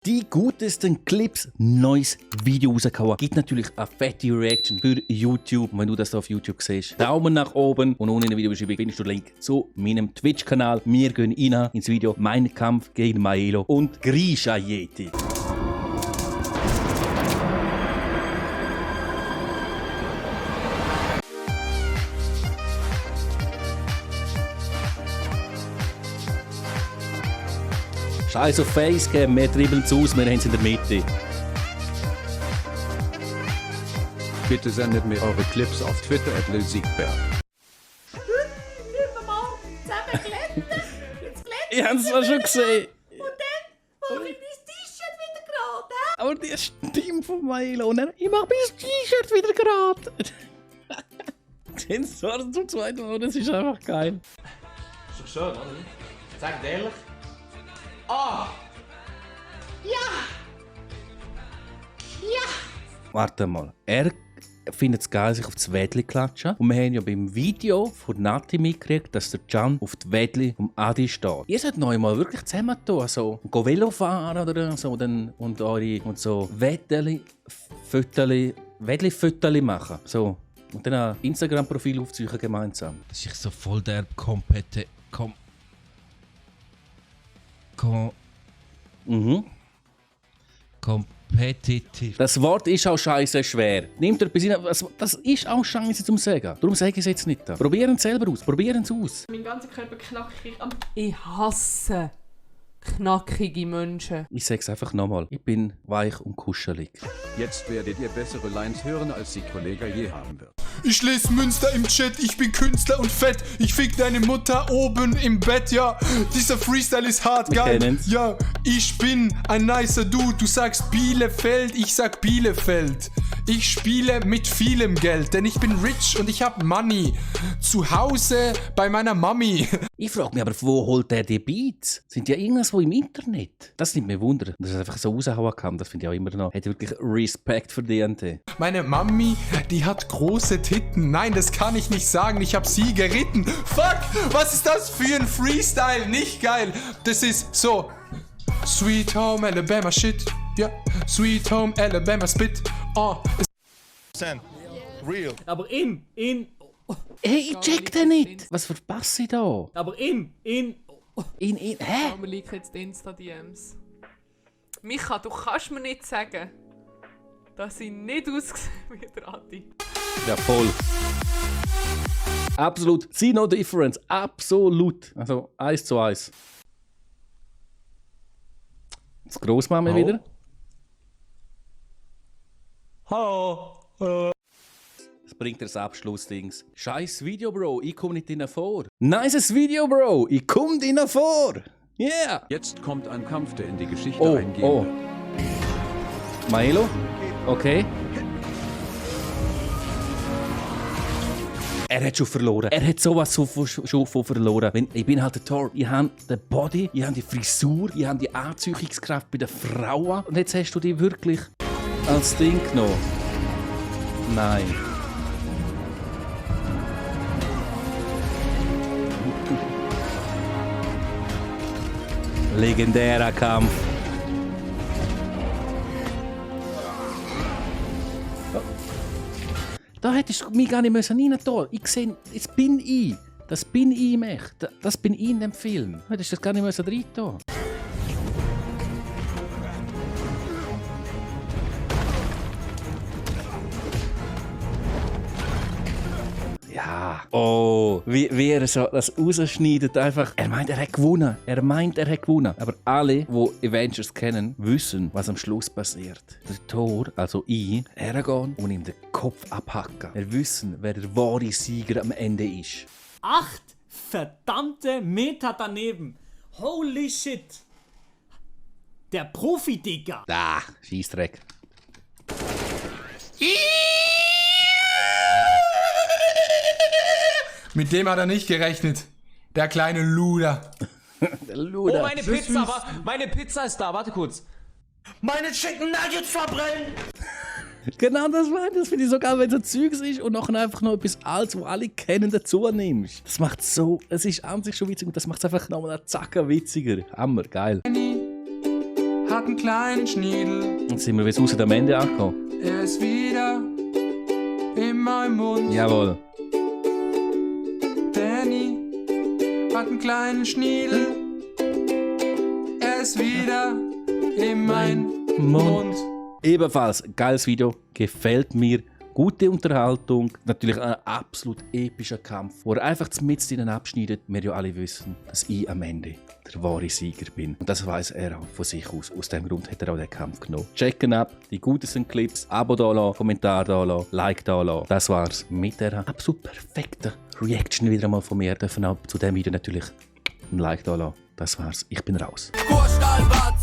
Die gutesten Clips, neues Video rausgehauen. Gibt natürlich eine fette Reaction für YouTube. Und wenn du das hier auf YouTube siehst, Daumen nach oben und unten in der Videobeschreibung findest du den Link zu meinem Twitch-Kanal. Wir gehen rein ins Video Mein Kampf gegen Maelo und Grisha Yeti. Scheiß auf Facecam, wir dribbeln es aus, wir haben es in der Mitte. Bitte sendet mir eure Clips auf Twitter @lilsiegberg. Ich habe es zwar schon gesehen. Und dann mache ich mein T-Shirt wieder gerade, hä? Aber die Stimme von Maelo und dann, ich mache mein T-Shirt wieder gerade. Den Sort zum zweiten Mal, das ist einfach geil. Ist doch schön, oder? Sag ehrlich. Ah! Ja! Ja! Warte mal, er findet es geil, sich auf das Wädli klatschen. Und wir haben ja beim Video von Nati mitgekriegt, dass der Can auf das Wädli vom Adi steht. Ihr sollt noch mal wirklich zusammen tun, so. Und go Velo fahren oder so. Und so Wädli-Fötterli machen. So. Und dann ein Instagram-Profil aufziehen gemeinsam. Das ist so voll der kompetitiv. Das Wort ist auch scheiße schwer. Nimmt etwas rein, das ist auch scheiße zum Sagen. Darum sage ich es jetzt nicht. Probieren es selber aus, probieren es aus. Mein ganzer Körper knackig am... Ich hasse knackige Menschen. Ich sage es einfach nochmal. Ich bin weich und kuschelig. Jetzt werdet ihr bessere Lines hören, als die Kollege je haben wird. Ich lese Münster im Chat, ich bin Künstler und fett. Ich fick deine Mutter oben im Bett, ja. Dieser Freestyle ist hart, Wir geil. kennen's. Ja, ich bin ein nicer Dude. Du sagst Bielefeld, ich sag Bielefeld. Ich spiele mit vielem Geld, denn ich bin rich und ich hab Money. Zu Hause bei meiner Mami. Ich frage mich aber, wo holt er die Beats? Sind ja irgendwo im Internet. Das nimmt mich Wunder. Dass er einfach so raushauen kann, das finde ich auch immer noch. Hat wirklich Respekt verdient. Meine Mami, die hat große Titten. Nein, das kann ich nicht sagen. Ich hab sie geritten. Fuck, was ist das für ein Freestyle? Nicht geil. Das ist so. Sweet Home Alabama Shit. Ja, Sweet Home Alabama Spit. Oh, Real. Aber in... Hey, ich check den nicht. Was verpasse ich da? Aber Hä? Wir liken jetzt die Insta-DMs. Micha, du kannst mir nicht sagen, dass ich nicht aussehe wie der Adi. Ja, voll. Absolut. See no difference. Absolut. Also 1:1. Das Grossmama wieder. Hallo! Das bringt das Abschlussdings. Scheiß Video, Bro. Ich komme nicht drinnen vor. Nices Video, Bro. Ich komme drinnen vor. Yeah. Jetzt kommt ein Kampf, der in die Geschichte Oh, eingehen oh. wird. Maelo? Okay. Er hat schon verloren. Er hat sowas schon von verloren. Ich bin halt der Tor. Ich habe den Body, ich habe die Frisur, ich habe die Anziehungskraft bei den Frauen. Und jetzt hast du die wirklich als Ding genommen. Nein. Legendärer Kampf. Da hättest du mich gar nicht rein tun. Ich sehe, das bin ich. Das bin ich im Echt. Das bin ich in dem Film. Du hättest das gar nicht rein tun. Ja. Oh, wie er so das rausschneidet einfach. Er meint, er hat gewonnen. Aber alle, die Avengers kennen, wissen, was am Schluss passiert. Der Thor, also ich, hergehen und ihm den Kopf abhacken. Wir wissen, wer der wahre Sieger am Ende ist. 8 verdammte Meter daneben. Holy shit. Der Profi, Digga. Da, Scheißdreck. mit dem hat er nicht gerechnet. Der kleine Luder. Der Luder. Oh, meine Pizza ist da. Warte kurz. Meine Chicken Nuggets verbrennen. Genau das meine ich. Das finde ich so geil, wenn so Zeugs ist und nachher einfach noch etwas Altes, was alle kennen, dazu nimmst. Das macht so, es ist an sich schon witzig und das macht es einfach nochmal einen Zacken witziger. Hammer, geil. Hat einen kleinen Schniedel. Jetzt sind wir bis raus am Ende angekommen. Er ist wieder in meinem Mund. Jawohl. Danny hat einen kleinen Schniedel. Er ist wieder in meinem Mund. Ebenfalls geiles Video, gefällt mir. Gute Unterhaltung, natürlich ein absolut epischer Kampf, wo er einfach mitten in abschneidet. Wir ja alle wissen, dass ich am Ende der wahre Sieger bin. Und das weiß er auch von sich aus. Aus dem Grund hat er auch den Kampf genommen. Checken ab, die guten sind Clips, Abo da lassen, Kommentar da lassen, Like da lassen. Das war's mit der absolut perfekten Reaction wieder einmal von mir. Dürfen auch zu dem Video natürlich ein Like da lassen. Das war's, ich bin raus. Kurstalbad,